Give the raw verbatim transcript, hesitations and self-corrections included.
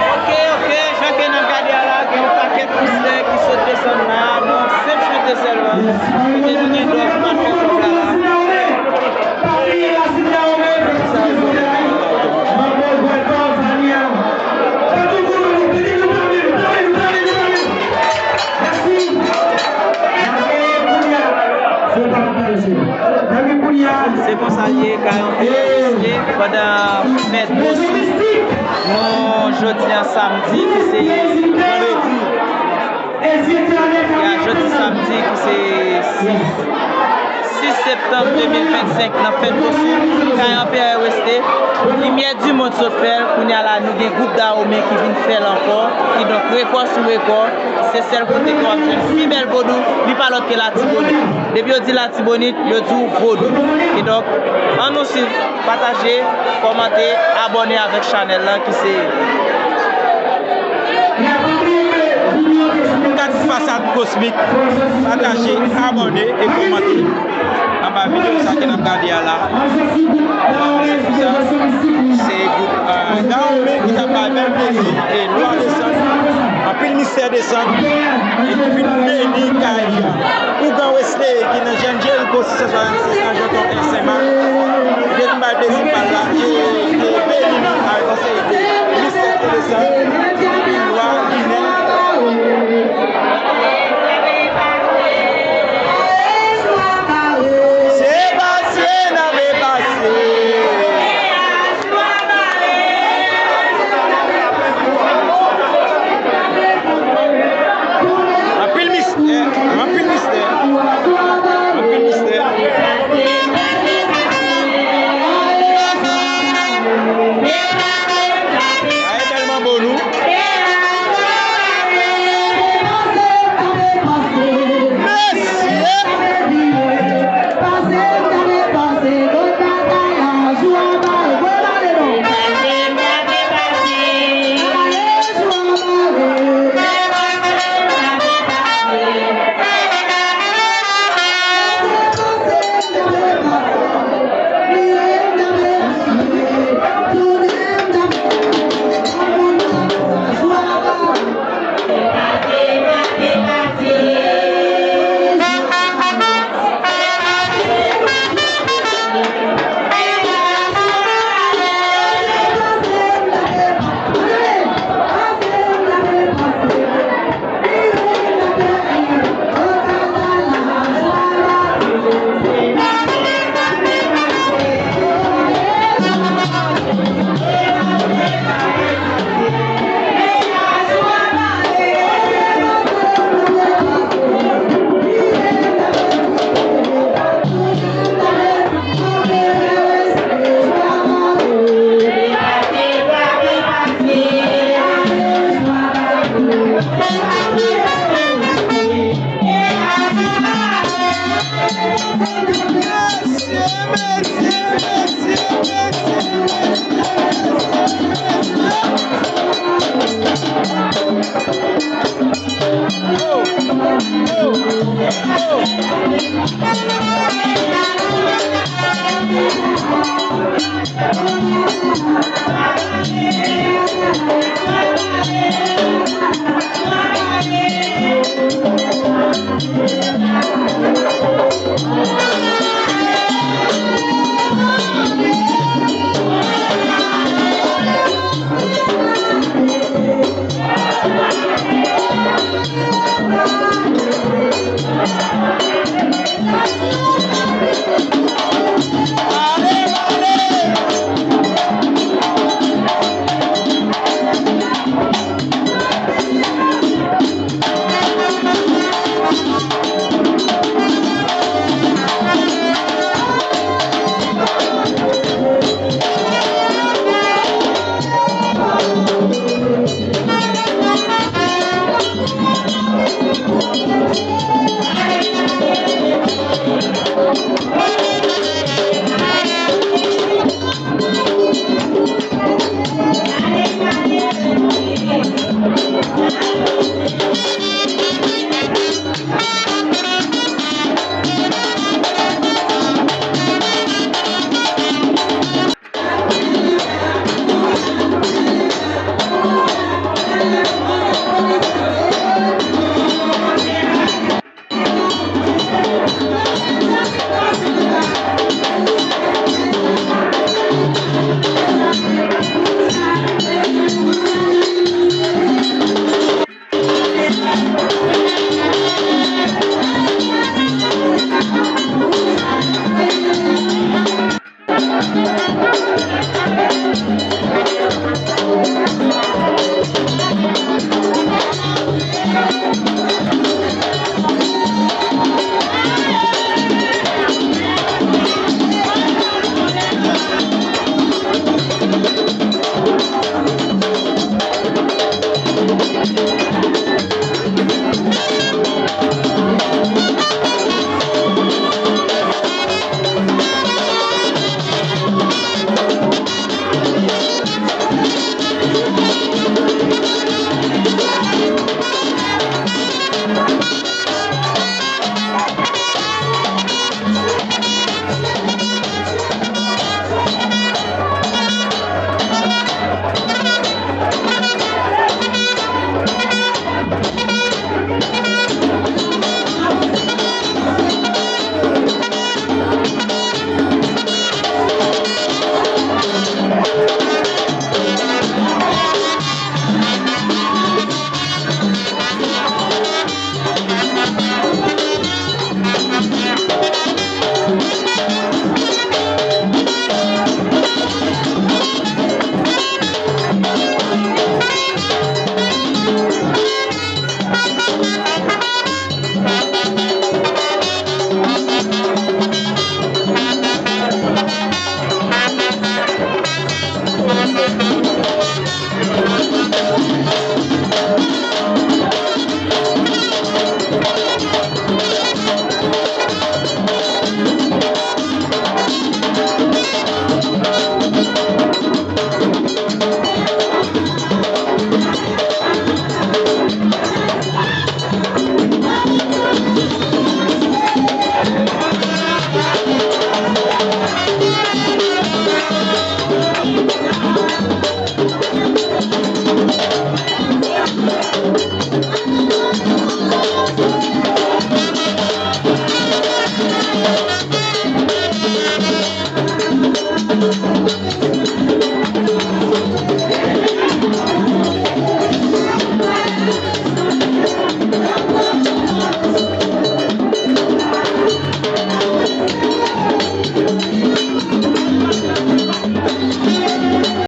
Ok, ok, jan ke n ap gade a la, gen yon pakèt poustè ki sot desann la, nan senp chante sèlman. Kote nou gen dòk ki pral fè kòb la la. Se konsa l ye, kay anpil artiste pandan fèt Bosou. Nou jodi a samdi ki se vandredi. Ya, jodi samdi ki se sis, sis septanm de mil vennsenk, nan fèt Bosou, kay Anperè Westé. Limyè di mond sot fè l, kounye a la nou gen gwoup Dahomey ki vin fè l ankò, kidonk rekò sou rekò. Se sèl kote ke w ap jwenn pi bèl vodou, li pa lòt ke Latibonit. Depi yo di Latibonit, yo di w vodou. Kidonk, ann nou swiv, pataje, kòmante, abòne avèk chanèl lan ki se Kat Fasad Kosmik. Pataje, abòne e kòmante anba videyo sa ke n ap gade a la. Se gwoup, euh, Dahomey ki t ap bay bèl plezi e lwa desann, anpil mistè desann, e nou vin beni kay Ougan Wesley ki nan Jèn Jeriko sis san swasannsis, Ajanton, Senmak. Li te vin bay plezi pa l la e, e beni nou avèk yon seri de mistè ki desann, anpil lwa, ginè. Se pase n ap pase. Anpil mistè, anpil mistè, anpil mistè. Ay, tèlman bon, nou. Mesye!